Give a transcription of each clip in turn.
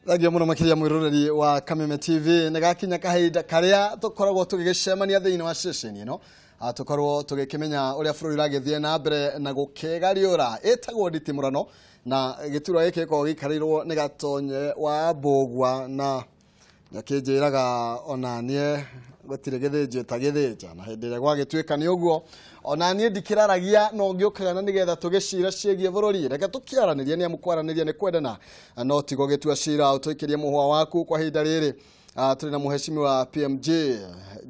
Thengio muno makiria mwiroreri wa Kameme TV. Nĩ gakinya kahinda karĩa tũkoragwo tũgĩgĩcemania thĩinĩ wa ceceni ĩno, tũkorwo tũgĩkĩmenya ũrĩa bũrũri ũragĩthiĩ na mbere na gũkĩgariũra. Ĩtagwo nditimũrano na gĩturwa gĩkĩ gĩkoragwo gĩikarĩirwo nĩ Gatonye wa Mbũgua, na nĩakĩnjĩraga ona niĩ gũtirĩ gĩthĩnjwo ĩtagĩthĩnja, na hĩndĩ ĩrĩa gwagĩtuĩka nĩ ũguo ona niĩ ndikĩraragia no ngĩũkaga na nĩgetha tũgĩcira ciĩgiĩ bũrũri. Reke tũkĩaranĩrie, nĩ amu kwaranĩria nĩ kwendana no tigo gĩtua cira. Ũtũikĩrie mũhwa waku kwa ihinda rĩrĩ. Tũrĩ na mũhecimiwa PMJ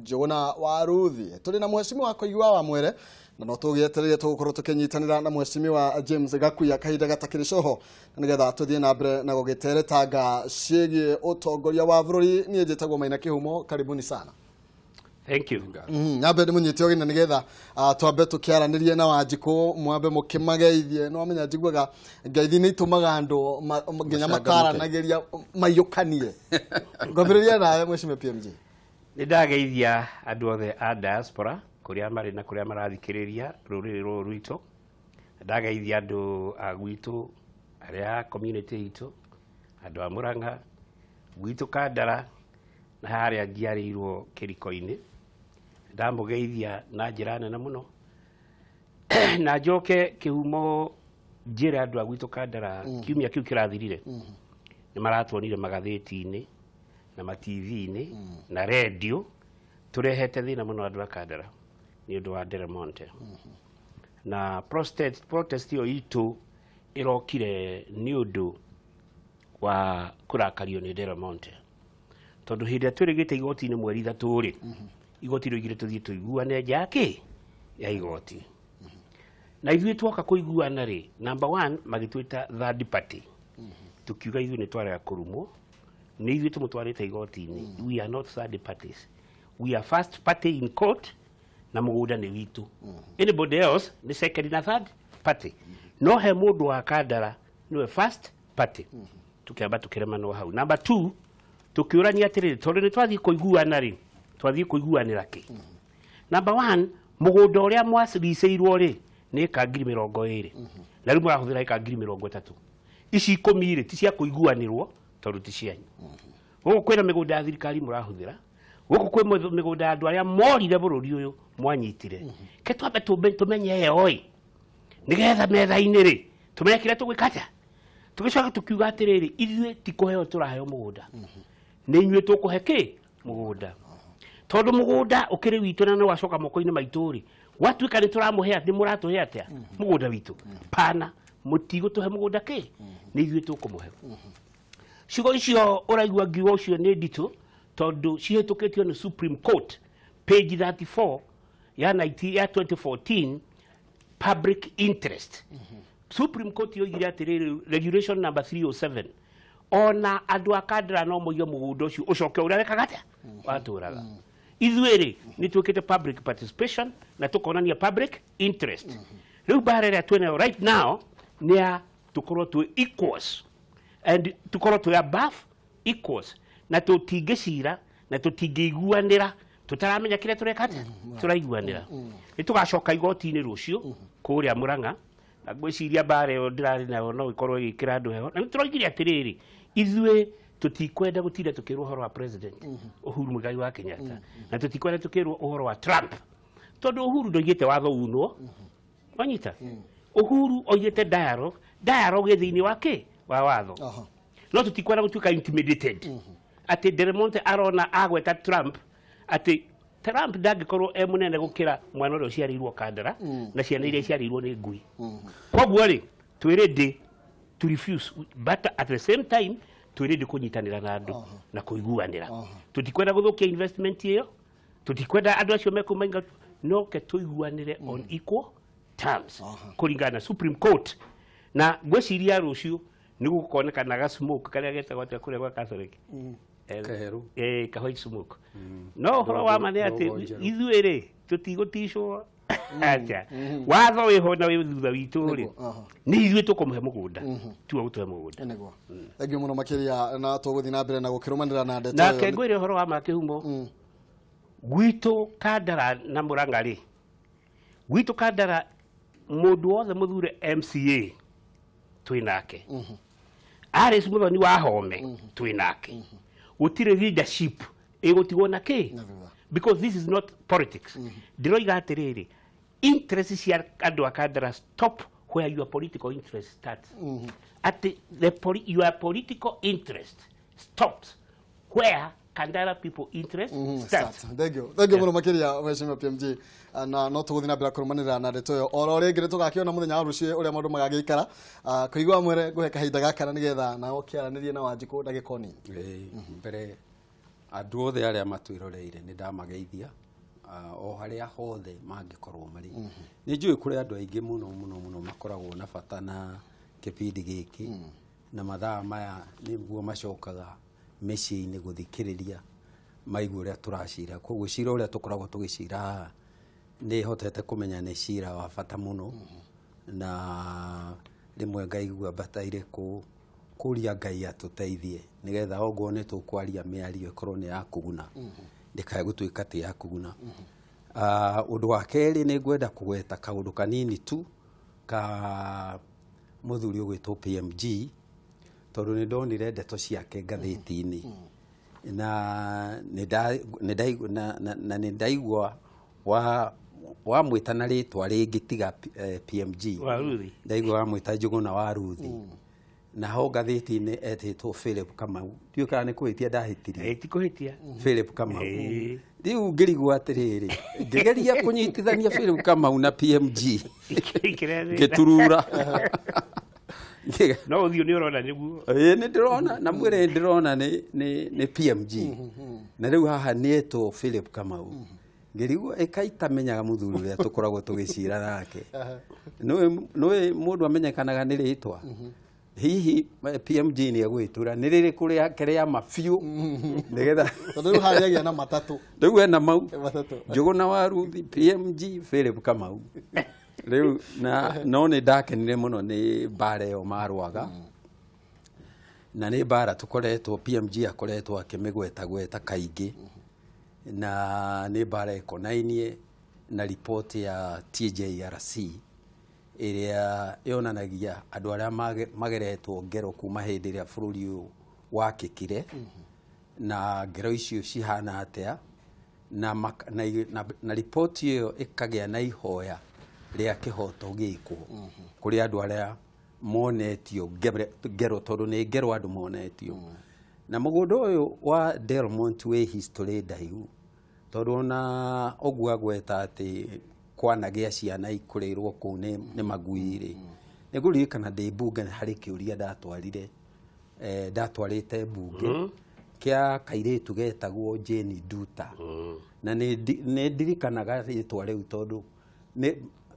Njũgũna wa Ruthi, tũrĩ na mũhecimiwa Koigua wa Mwere, na no tũgĩetereire tũgũkorwo tũkĩnyitanĩra na mũhecimiwa James Gakuya kahinda gatakĩrĩ coho, na nĩgetha tũthiĩ na mbere na gũgĩteretanga ciĩgiĩ ũtongoria wa bũrũri. Niĩ njĩtagwo Maina Kĩhumo, karibuni sana. Thank you. Nyambe ndĩmũnyite ũgeni nĩgetha twambe tũkĩaranĩrie na Wanjikũ, mwambe mũkĩmageithie. Nĩ wamenya njiguaga ngeithi nĩ itũmaga andũ nginya makaranagĩria maiyũkanie. Ngambĩrĩria nawe Mheshimiwa PMJ. Nĩ ndageithia andũ othe a diaspora kũrĩa marĩ na kũrĩa marathikĩrĩria rũrĩrĩ rũrũ rwitũ. Ndageithia andũ a gwitũ arĩa a community itũ, andũ a Murang'a, gwitũ Kandara na harĩa njiarĩirwo kĩriko-inĩ. Ndamũgeithia na njĩra nene mũno. Na njoke kĩhumo njĩre andũ a gwitũ Kandara, kiumia kĩu kĩrathirire nĩ maratuonire magathĩti-inĩ na ma TV-inĩ na redio tũrehete thĩna mũno andũ a Kandara nĩ ũndũ wa Del Monte. Na protest ĩyo itũ ĩrokire nĩ ũndũ wa kũrakario nĩ Del Monte, tondũ hĩndĩ ĩrĩa twĩrĩgĩte igoti-inĩ mweri 3 rĩ, igoti rĩoigire tũthiĩ tũiguane nja ya kĩ ya igoti. Na ithuĩ twoka kũiguana rĩ, number 1 magĩtwĩta third party, tukiuga ithuĩ nĩ twarega kũrumwo, nĩ ithuĩ tũmũtwarĩte igoti-inĩ. We are not third parties, we are first party in court, na mũgũnda nĩ witũ. Anybody else nĩ second na third party. No he mũndũ wa Kandara nĩwe first party. Tukĩamba tũkĩremanwo hau. Number 2 tũkĩũrania atĩrĩrĩ, tondũ nĩ twathiĩ kũiguana rĩ, twathiĩ kũiguanĩra kĩ? Number 1, mũgũnda ũrĩa mwaciricĩirwo rĩ nĩ ĩka 20,000, na rĩu mũrahũthĩra ĩka 30,000. Ici 10 rĩ ti cia kũiguanĩrwo tondũ ti cianyu. Gũkũ kwĩna mĩgũnda ya thirikari mũrahũthĩra, gũkũ kwĩ mĩgũnda ya andũ arĩa morire bũrũri ũyũ mwanyitire. Ke twambe tũmenye ĩyo ĩ, nĩgetha metha-inĩ rĩ tũmenye kĩrĩa tũgwĩka atĩa. Tũgĩcoka tũkiuga atĩrĩrĩ, ithuĩ ti kũheo tũraheo mũgũnda, nĩ inyuĩ tũkũhe kĩ mũgũnda, tondũ mũgũnda ũkĩrĩ witũ na nĩ wacoka moko-inĩ maitũ rĩ, gwatuĩka nĩ tũramũhe, nĩ mũratũhe atĩa mũgũnda witũ? Pana, mũtigũtũhe mũgũnda kĩ, nĩ ithuĩ tũkũmũhe. Ciugo icio ũraigua ngiuga ũcio nĩ nditũ, tondũ cihĩtũkĩtio nĩ Supreme Court page 34 ya ya 2014, public interest. Supreme Court yoigire atĩrĩrĩ, regulation number 307, ona andũ a Kandara no moige mũgũnda ũcio ũcoke ũrĩa wekaga atĩa watũraga. Ithuĩ rĩ nĩ twĩkĩte public participation na tũkonania public interest. Rĩu mbara ĩrĩa twĩnayo right now nĩ ya tũkorwo twĩ equals and tũkorwo twĩ above equals, na tũtingĩcira na tũtingĩiguanĩra tũtaramenya kĩrĩa tũreka atĩa tũraiguanĩra. Nĩ tũgacoka igoti-inĩ rũciũ kũrĩa Murang'a, na ngwĩciria mbara ĩyo ndĩrarĩ nayo no ĩkorwo ĩgĩkĩra andũ heho. Na nĩ tũroigire atĩrĩrĩ, ithuĩ tũtikwenda gũtinda tũkĩrwo ũhoro wa President Uhuru Muigai wa Kenyatta, na tũtikwenda tũkĩrwo ũhoro wa Trump, tondũ Uhuru ndoigĩte watho unwo. Wanyita? Uhuru oigĩte dialogue, dialogue ĩ thĩinĩ wa kĩ wa watho. No tũtikwenda gũtuĩka intimidated atĩ Del Monte arona agweta Trump, atĩ Trump ndangĩkorwo e mũnene gũkĩra mwana ũrĩa ũciarĩirwo Kandara na ciana iria ciarĩirwo nĩ ngui. Koguo rĩ twĩ ready to refuse, but at the same time twĩ ready kũnyitanĩra na andũ na kũiguanĩra. Tũtikwenda gũthũkia investment ĩyo, tũtikwenda andũ acio mekũmainga, no ke tũiguanĩre on equal terms kũringana na Supreme Court. Na ngwĩciria rũciũ nĩ gũkonekana ga smoke karĩa getagwo atĩa kũrĩa gwa Catholic, Keheru. Ka white smoke. No ũhoro wa ma nĩ atĩ ithuĩ rĩ tũtigũticwo atĩa, watho wĩho na wĩ thutha witũ rĩ, nĩ ithuĩ tũkũmũhe mũgũnda, tiwe gũtũhe mũgũnda. Nĩguo. Thengiũ mũno makĩria, na tũgũthiĩ na mbere na gũkĩrũmanĩra na ndeto ĩyo. Nake ngwĩre ũhoro wa ma kĩhumo gwitũ Kandara na Murang'a rĩ, gwitũ Kandara mũndũ wothe mũthure MCA twĩ nake. Alice Muthoni wa Home twĩ nake. Gũtirĩ leadership ĩgũtigwo na kĩ, Na thutha. because this is not politics. Ndĩroiga atĩrĩrĩ, interest cia andũ a Kandara stop where your political interest starts. At your political interest stops where Kandara people interest starts. Start. Thank you. Thank you mũno makĩria, mheshimiwa PMG, na no tũgũthiĩ na mbere kũrũmanĩrĩra na ndeto ĩyo oro rĩngĩ. Nĩ tũgakĩona mũthenya wa rũciũ ũrĩa maũndũ magagĩikara. Kũigua mwere ngũhe kahinda gaka na nĩgetha nao kĩaranĩrie na Wanjikũ ndagĩka o nini. Ĩĩ, mbere andũ othe arĩa matwĩroreire nĩ ndamageithia, o harĩa hothe mangĩkorwo marĩ. Nĩ njũĩ kũrĩ andũ aingĩ mũno mũno mũno makoragwo na bata na kĩbindi gĩkĩ, na mathaa maya nĩguo macokaga mĩciĩ-inĩ gũthikĩrĩria maigua ũrĩa tũracira. Koguo cira ũrĩa tũkoragwo tũgĩcira haha nĩ hotete kũmenya nĩ cira wa bata mũno, na rĩmwe ngaigua bataire kũria Ngai atũteithie nĩgetha ongorwo nĩ tũkwaria mĩario ĩkorwo nĩ ya kũguna, ndĩkae gũtuĩka ti ya kũguna. Ũndũ wa kerĩ, nĩ ngwenda kũgweta kaũndũ kanini tu ka mũthuri ũgwĩtwo PMG, tondũ nĩ ndonire ndeto ciake ngathĩti-inĩ na nĩ ndaigua wa wamwĩta na rĩtwa rĩngĩ tiga PMG. Wa Ruthi. Ndaigua wamwĩta Njũgũna wa Ruthi, na ho ngathĩti-inĩ etĩtwo Philip Kamau. Ndiũĩ kana nĩ kũhĩtia ndahĩtirie. Ĩ, ti kũhĩtia. Philip Kamau. Ĩĩ. Rĩu ngĩrigwo atĩrĩrĩ, ngĩgeria kũnyitithania Philip Kamau na PMG, Kĩrĩa ngĩturura. No ũthiũ nĩ ũrona nĩguo. Ĩĩ, nĩ ndĩrona na mwĩrĩ ndĩrona nĩ PMG, na rĩu haha nĩ etwo Philip Kamau. Ngĩrigwo ĩkaitamenyaga mũthuri ũrĩa tũkoragwo tũgĩcira nake. Nĩũĩ mũndũ amenyekanaga nĩ rĩtwa. Hihi PMG nĩ egwĩtũra nĩ rĩrĩkũ rĩake rĩa ma biũ nĩgetha Tondũ rĩu harĩa agĩa na matatũ. Rĩu ena mau. Matatũ. Njũgũna wa Ruthi, PMG, Philip Kamau. Rĩu na no nĩ ndakenire mũno nĩ mbara ĩyo marũaga, na nĩ mbara tũkoretwo, PMG akoretwo akĩmĩgweta gweta kaingĩ, na nĩ mbara ĩkonainie na ripoti ya TJRC ĩrĩa yonanagia andũ arĩa mageretwo ngero kuma hĩndĩ ĩrĩa bũrũri ũyũ wakĩkire, na ngero icio cihana atĩa, na ripoti ĩyo ĩkagĩa na ihoya rĩa kĩhoto gĩkwo kũrĩ andũ arĩa monetio ngero, tondũ nĩ ngero andũ monetio. Na mũgũnda ũyũ wa Delmont wĩ history ndaihu, tondũ ona ũguo agweta atĩ kwanagĩa ciana ikũrĩirwo kũu nĩ magui rĩ, nĩ ngũririkana ndĩ mbunge harĩ kĩũria ndatwarire, ndatwarĩte mbunge kĩa kairĩtu getagwo Jane Nduta, na nĩ ndirikanaga rĩtwa rĩu tondũ nĩ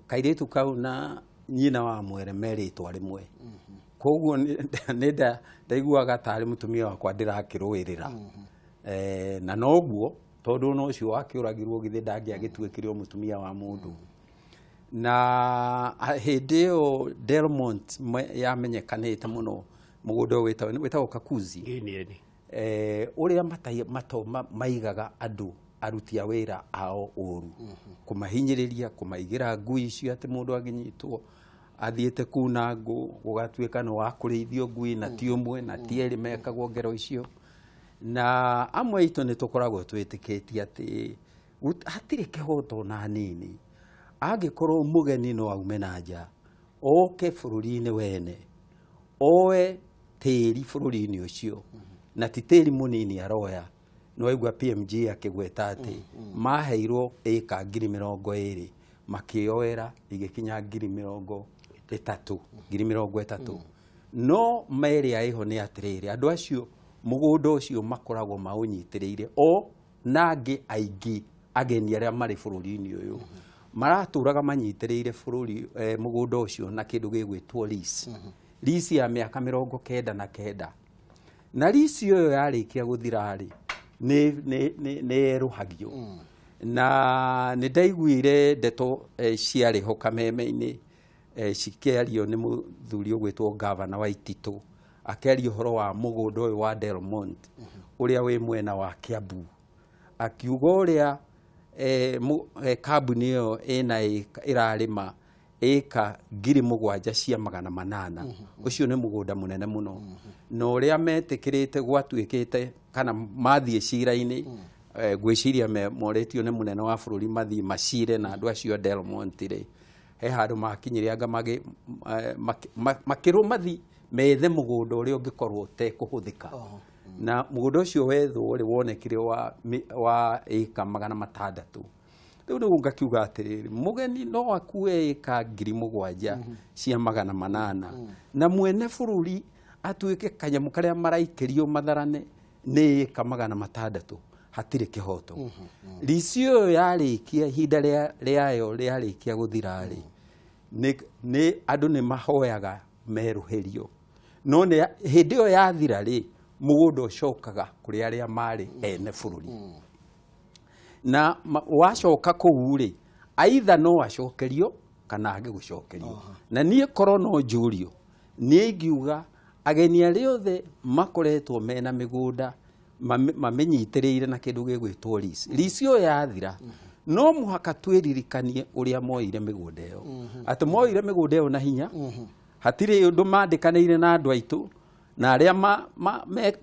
kairĩtu kau na nyina wa mwere merĩtwa rĩmwe. Koguo nĩ ndaiguaga tarĩ mũtumia wakwa ndĩrakĩrũĩrĩra. Na noguo tondũ ona ũcio wakĩũragirwo githĩ ndangĩagĩtuĩkire o mũtumia wa mũndũ. Na hĩndĩ ĩyo Delmont yamenyekanĩte mũno, mũgũnda ũyũ wĩtagwo Kakuzi. Ĩni ĩni. Ũrĩa maigaga andũ aruti a wĩra ao ũru, kũmahinyĩrĩria, kũmaigĩra ngui icio atĩ mũndũ angĩnyitwo athiĩte kuna ngũ gũgatuĩka nĩ wa kũrĩithio ngui, na ti ũmwe na ti erĩ mekagwo ngero icio. Na amwe aitũ nĩ tũkoragwo twĩtĩkĩtie atĩ hatirĩ kĩhoto na hanini angĩkorwo mũgeni no aume na nja oke bũrũri-inĩ wene oe tĩri bũrũri-inĩ ũcio, na ti tĩri mũnini aroya. Nĩ waigua PMG akĩgweta atĩ maheirwo ĩka 20,000, makĩoera igĩkinya 30,000, 30,000. No merĩa ĩho nĩ atĩrĩrĩ, andũ acio mũgũnda ũcio makoragwo maũnyitĩrĩire o na angĩ aingĩ ageni arĩa marĩ bũrũri-inĩ ũyũ maratũraga manyitĩrĩire bũrũri, mũgũnda ũcio na kĩndũ gĩgwĩtwo lease, lease ya mĩaka 99, na lease ĩyo yarĩkia gũthira rĩ, nĩ yerũhagio. Na nĩ ndaiguire ndeto ciarĩ ho kameme-inĩ, cikĩario nĩ mũthuri ũgwĩtwo gavana wa Ititũ, akĩaria ũhoro wa mũgũnda ũyũ wa Delmont ũrĩa wĩ mwena wa Kiambu, akiuga ũrĩa kambuni ĩyo ĩna ĩrarĩma ĩka 7,800 ũcio nĩ mũgũnda mũnene mũno na ũrĩa metĩkĩrĩte gwatuĩkĩte kana mathiĩ cira-inĩ ngwĩciria morĩtio nĩ mũnene wa bũrũri mathiĩ macire na andũ acio a Del Monte rĩ he handũ makinyire anga makĩrwo mathi methe mũgũnda ũrĩa ũngĩkorwo ũtekũhũthĩka na mũgũnda ũcio wethwo rĩ wonekire wa ĩka 600 rĩu nĩguo ngakiuga atĩrĩrĩ mũgeni no akue ĩka 7,800 na mwene bũrũri atuĩke kanyamũ karĩa maraikĩrio matharane nĩ ĩka 600 hatirĩ kĩhoto rici ĩyo yarĩkia ihinda rĩayo rĩarĩkia gũthira rĩ nĩ andũ nĩ mahoyaga merũhĩrio no nĩ hĩndĩ ĩyo yathira rĩ mũgũnda ũcokaga kũrĩ arĩa marĩ ene bũrũri na wacoka kũu rĩ aitha no acokerio kana age gũcokerio na niĩ korwo no njũrio niĩ ingiuga ageni arĩa othe makoretwo mena mĩgũnda mamenyitĩrĩire na kĩndũ gĩgwĩtwo lease lease ĩyo yathira no mũhaka twĩririkanie ũrĩa moire mĩgũnda ĩyo atĩ moire mĩgũnda ĩyo na hinya hatirĩ ũndũ mandĩkanĩire na andũ aitũ na arĩa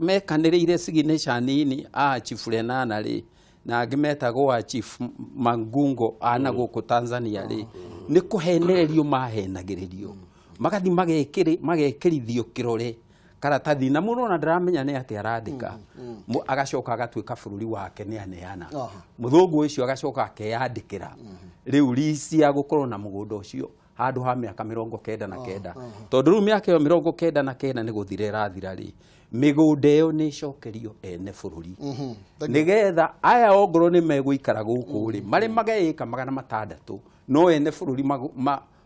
mekanĩrĩire signature nini a Chief Lenana rĩ na angĩ metagwo a Chief Mangungo ana gũkũ Tanzania rĩ nĩ kũhenererio mahenagĩrĩrio magathi magekĩrithio kĩrore karatathi na mũndũ ona ndaramenya nĩ atĩ arandĩka agacoka agatuĩka bũrũri wake nĩ aneana mũthũngũ ũcio agacoka akeyandĩkĩra rĩu rici ya gũkorwo na mũgũnda ũcio handũ ha mĩaka 99 tondũ rĩu mĩaka ĩyo 99 nĩ gũthira ĩrathira rĩ mĩgũnda ĩyo nĩ ĩcokerio ene bũrũri nĩgetha aya ongorwo nĩ megũikara gũkũ rĩ marĩ mageĩka 600 no ene bũrũri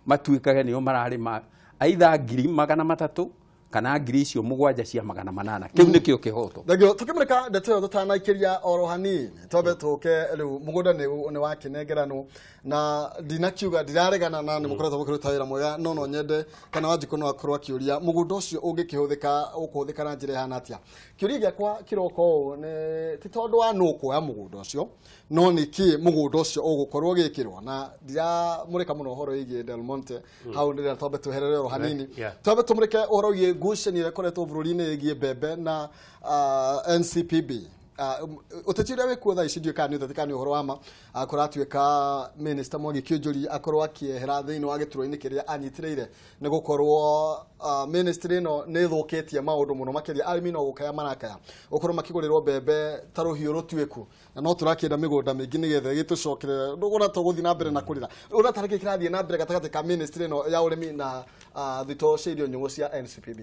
matuĩkage nĩo mararĩma aitha 300,000 kana 7,800 kĩu nĩkĩo kĩhoto. Thengio. Tũkĩmũrĩka ndeto ĩyo tũtanaikĩria oro hanini twambe tũke rĩu mũgũnda nĩ wakĩnengeranwo na ndinakiuga ndiraregana na nĩ mũkoretwo mũkĩruta wĩra mwega no no nyende kana Wanjikũ no akorwo akĩũria mũgũnda ũcio ũngĩkĩhũthĩka ũkũhũthĩka na njĩra ĩhana atĩa. Kĩũria gĩakwa kĩroka ũũ nĩ ti tondũ wa nũ kuoya mũgũnda ũcio no nĩ kĩ mũgũnda ũcio ũgũkorwo ũgĩkĩrwo na ndiramũrĩka mũno ũhoro wĩgiĩ Del Monte hau ndĩrenda twambe tweherere oro hanini twambe tũmũrĩke ũhoro wĩgiĩ ngucanio ĩrĩa ĩkoretwo bũrũri-inĩ ĩgiĩ mbembe na NCPB. Ũteti ũrĩa wĩkuo thaa ici ndiũĩ kana nĩ ũteti kana nĩ ũhoro wa ma kũratuĩka Minister Mwangi Kiunjuri akorwo akĩehera thĩinĩ wa gĩturwa-inĩ kĩrĩa anyitĩrĩire nĩ gũkorwo ministry ĩno nĩ ĩthũkĩtie maũndũ mũno makĩria arĩmi no gũkaya marakaya gũkorwo makĩgũrĩrwo mbembe ta rũhiũ rũtuĩku na no tũrakĩenda mĩgũnda mĩingĩ nĩgetha ĩgĩtũcokerere ndũgũra tũgũthiĩ na mbere na kũrĩra ũrĩa tarĩkĩ kĩrathiĩ na mbere gatagatĩ ka ministry ĩno ya ũrĩmi na thitoo cia irio nyũmũ cia NCPB.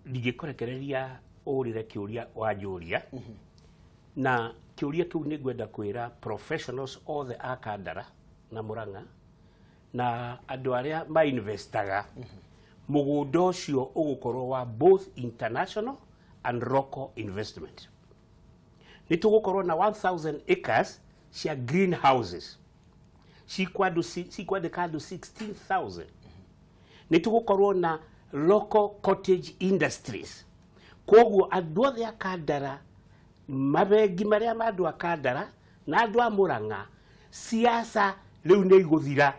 Ndingĩkũrekereria ũrĩre kĩũria wanjũria na kĩũria kĩu nĩ ngwenda kwĩra professionals othe a Kandara na Murang'a na andũ arĩa mainvestaga mũgũnda ũcio ũgũkorwo wa both international and local investment. Nĩ tũgũkorwo na 1000 acres cia greenhouses cikwandĩka andũ 16,000. Nĩ tũgũkorwo na local cottage industries koguo andũ othe a Kandara mabengi marĩa ma andũ a Kandara na andũ a Murang'a siasa rĩu nĩ igũthira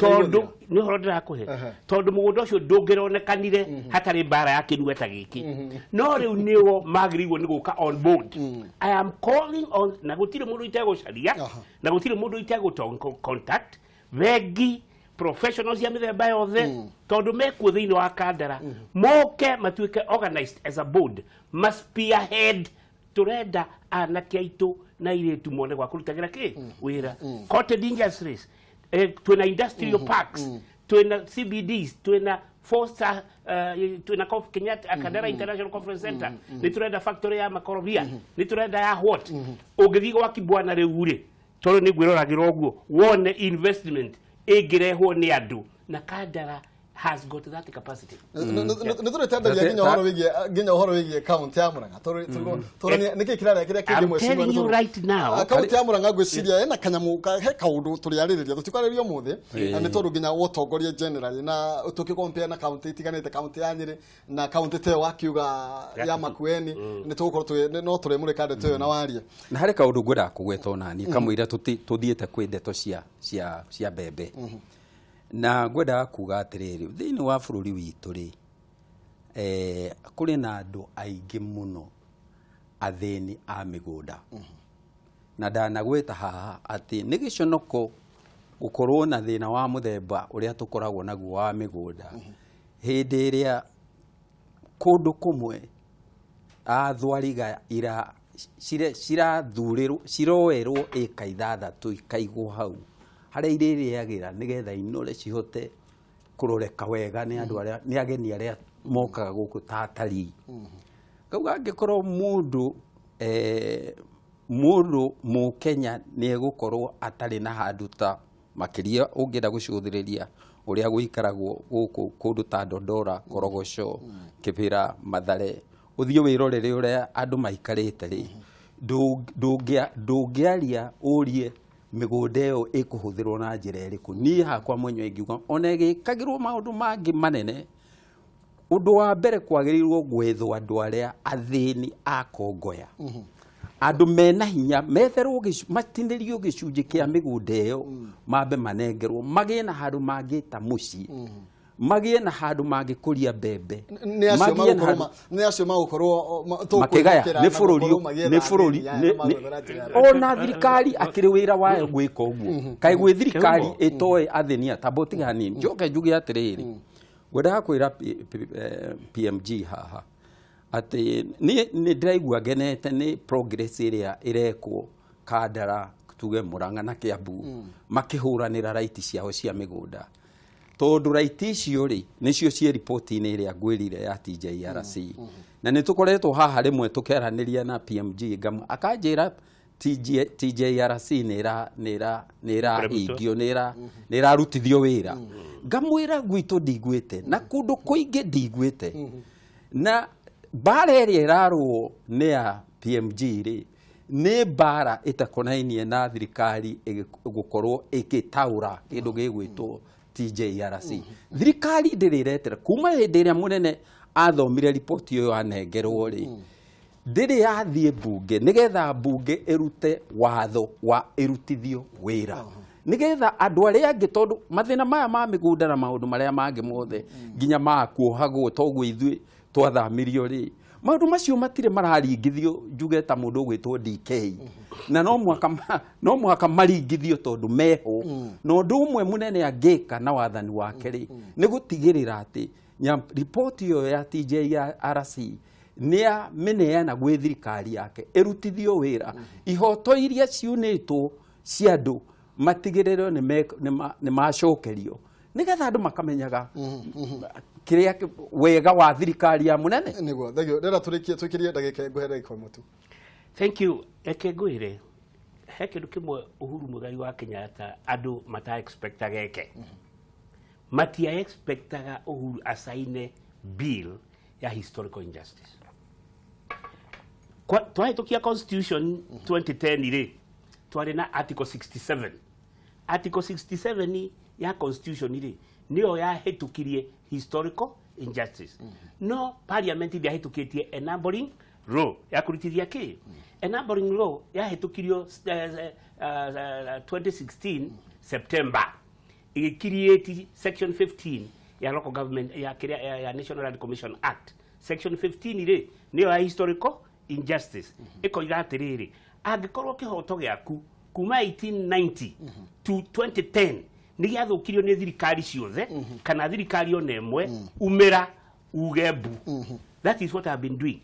tondũ nĩ ũhoro ndĩrakũhe tondũ mũgũnda ũcio ndũngĩronekanire hatarĩ mbara ya kĩnua ta gĩkĩ no rĩu nĩo magĩrĩirwo nĩ gũka on board. I am calling on na gũtirĩ mũndũ itegũcaria na gũtirĩ mũndũ itegũ contact bengi professionals ya mĩthemba yothe tondũ mekuo thĩinĩ wa Kandara moke matuĩke organized as a board must spearhead turenda anake aitũ na airĩtu mone gwa kũrutagĩra kĩ wĩra cottage industries twĩna industrial parks twĩna CBDs twĩna four-star twĩna Kenyatta Kandara International Conference Center nĩ turenda factory ya makorobia nĩ turenda ya what ũngĩthiĩ gwa Kibwana rĩu rĩ tondũ nĩ ngwĩroragĩra ũguo wone investment ĩngĩrehwo nĩ andũ na Kandara has got that capacity. Nĩ tũrĩtenderia nginya ũhoro wĩgiĩ kaunti ya Murang'a tũranie nĩkĩ kĩrarĩa kĩrĩa kĩngĩ I'm telling you right now kaunti ya Murang'a ngwĩciria ĩna kanyamũ he kaũndũ tũrĩarĩrĩria tũtikwarĩria ũmũthĩ na nĩ tondũ nginya ũtongoria generally na tũkĩcompare na kaunti itiganĩte kaunti ya Nyĩrĩ na kaunti ta ĩyo wakiuga ya Makueni nĩ tũgũkorwo no tũrĩmũrĩka ndeto ĩyo na warie na harĩ kaũndũ ngwendaga kũgweta onani kamũira tũthiĩte kwĩ ndeto cia mbembe. Na ngwendaga kuga atĩrĩrĩ, thĩinĩ wa bũrũri witũ rĩ, kũrĩ na andũ aingĩ mũno athĩni a mĩgũnda. Na ndanagwĩta haha atĩ nĩ gĩconoko gũkorwo na thĩna wa mũthemba ũrĩa tũkoragwo naguo wa mĩgũnda. Hĩndĩ ĩrĩa kũndũ kũmwe athwariga ira cirathurĩrwo ciroerwo ĩka 6 ikaigwo hau harĩa irĩrĩagĩra nĩgetha inore cihote kũroreka wega nĩ andũ arĩa nĩ ageni arĩa mokaga gũkũ ta atarii. Kau angĩkorwo mũndũ mũndũ mũkenya nĩ egũkorwo atarĩ na handũ ta makĩria ũngĩenda gũcũthĩrĩria ũrĩa gũikaragwo gũkũ kũndũ ta Dondora, Korogoco, Kĩbĩra, Mathare, ũthiĩ wĩrorere ũrĩa andũ maikarĩte rĩ, ndũngĩaria ũrie mĩgũnda ĩyo ĩkũhũthĩrwo na njĩra ĩrĩkũ. Niĩ hakwa mwenyewe ingiuga ona ĩgĩkagĩrwo maũndũ mangĩ manene, ũndũ wa mbere kwagĩrĩirwo gwethwo andũ arĩa athĩni a kongoya, andũ mena hinya metherwo matinĩrio gĩcunjĩ kĩa mĩgũnda ĩyo, mambe manengerwo magĩe na handũ mangĩta mũciĩ, magĩe na handũ mangĩkũria mbembe, nĩ acio magũkorwo makĩgaya nĩ bũrũri nĩ bũrũri ona thirikari akĩrĩ wĩra wayo gwĩka ũguo. Kaĩ gwĩ thirikari ĩtoĩ athĩni atamba ũtige hanini. Njoke njuge atĩrĩrĩ, ngwendaga kwĩra PMG haha atĩ nĩ ndĩraigua ngenete nĩ progress ĩrĩa ĩrekwo Kandara, tuge Murang'a na Kiambu, makĩhũranĩra raiti ciao cia mĩgũnda, tondũ raiti icio rĩ nĩcio ciĩ riboti-inĩ ĩrĩa ngwĩrire ya TJRC. Na nĩ tũkoretwo haha rĩmwe tũkĩaranĩria na PMG ngamu akanjĩra TJRC nĩ ĩrahingio, nĩ ĩrarutithio wĩra. Ngamwĩra gwitũ ndiguĩte na kũndũ kũingĩ ndiguĩte, na mbara ĩrĩa ĩrarũo nĩ ya PMG rĩ nĩ mbara ĩtakonainie na thirikari gũkorwo ĩgĩtaũra kĩndũ gĩgwĩtwo TJRC. Thirikari ndĩrĩ ĩretera kuma hĩndĩ ĩrĩa mũnene athomire riboti ĩyo anengerwo rĩ, ndĩrĩ yathiĩ mbunge nĩgetha mbunge ĩrute watho wa ĩrutithio wĩra, nĩgetha andũ arĩa angĩ, tondũ mathĩna maya ma mĩgũnda na maũndũ marĩa mangĩ mothe nginya ma kuohagwo toguo ithuĩ twathamirio rĩ, maũndũ macio matirĩ mararingithio njuge ta mũndũ ũgwĩtwo DK, na no mũhaka maringithio tondũ meho. Na ũndũ ũmwe mũnene angĩka na wathani wake rĩ nĩ gũtigĩrĩra atĩ riboti ĩyo ya TJRC nĩ yamĩneana gwĩ thirikari yake ĩrutithio wĩra, ihoto iria ciunĩtwo cia andũ matigĩrĩrwo nĩ macokerio, nĩgetha andũ makamenyaga kĩrĩa wega wa thirikari ya mũnene. Nĩguo, thank you. Ndĩrenda tũrĩkie ndagĩka ngũhe ndagĩka ĩmwe tu. Thank you. Reke ngwĩre he kĩndũ kĩmwe Uhuru Muigai wa Kenyatta andũ mata expectaga eke. Matia expectaga Uhuru asaine bill ya historical injustice. Twahĩtũkia constitution 2010 rĩ, twarĩ na article 67. Article 67 ya constitution rĩ nĩyo yahĩtũkirie historical injustice. No parliament ndĩahĩtũkĩtie enabling law ya kũrutithia kĩ. Enabling law yahĩtũkirio 2016 September, ĩgĩcreate section 15 ya local government ya National Land Commission Act. Section 15 rĩ nĩyo ya historical injustice. Ĩkoiga atĩrĩrĩ, angĩkorwo kĩhoto gĩaku kuma 1890 to 2010 nĩ gĩathũkirio nĩ thirikari ciothe kana thirikari ona ĩmwe, umĩra uge mbu. That is what I have been doing.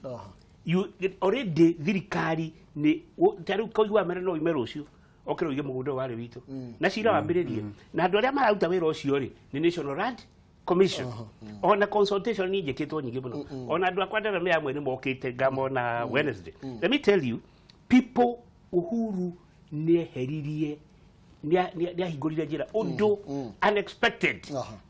You already thirikari nĩ ta rĩu koigua mere no ume rũciũ okĩra uige mũgũnda ũyũ warĩ witũ na cira wambĩrĩrie, na andũ arĩa mararuta wĩra ũcio rĩ nĩ National Land Commission. Ona consultation nĩ njĩkĩtwo nyingĩ mũno, ona andũ akwa ndarame amwe nĩ mokĩte ngamona Wednesday. Let me tell you people, Uhuru nĩ eheririe nĩ ahingũrire njĩra ũndũ unexpected,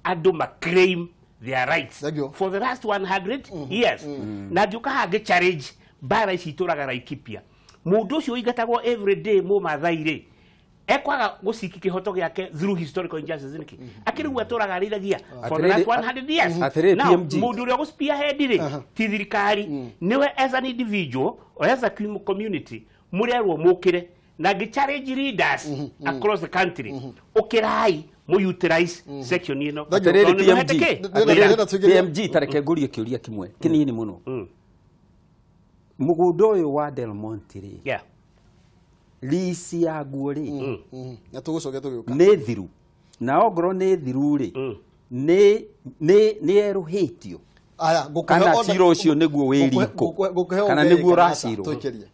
andũ ma claim their rights for the last 100 years. Na ngĩũka haha ngĩ challenge mbara ici itũraga Laikipia, mũndũ ũcio ũingatagwo every day mũmathai rĩ ekwaga gũciki kĩhoto gĩake through historical injustice nĩkĩ? Akĩrĩu atũraga arĩithagia for the last 100 years. Now mũndũ ũrĩa ũgũspearhead rĩ ti thirikari, nĩwe as an individual or as a community mũrerwo mũkĩre na ngĩ challenge leaders across the country, ũkĩrai Mũ utilize section ĩno. Thank you. Atĩrĩrĩ, Tondũ nĩ PMG. mũhete kĩ? Ndĩrenda tũingĩrie- PMG, tareke ngũrie kĩũria kĩmwe kĩnini mũno. Mũgũnda ũyũ wa Del Monte rĩ, lease yaguo rĩ, Na tũgũcokia tũgĩũka. Nĩ thiru? Na ongorwo nĩ thiru rĩ, nĩ erũhĩtio Aya, ngũkũhe kana ona- cira ũcio nĩguo wĩ riko ngũkũhe kana ũge nĩguo ĩ kana aca, ũracirwo? tũikĩrie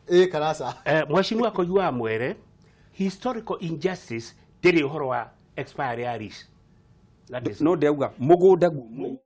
ĩ kana aca. Mheshimiwa Koiwa mwere historical injustice ndĩrĩ ũhoro wa expiry ya lease. That is No ndauga mũgũnda guo.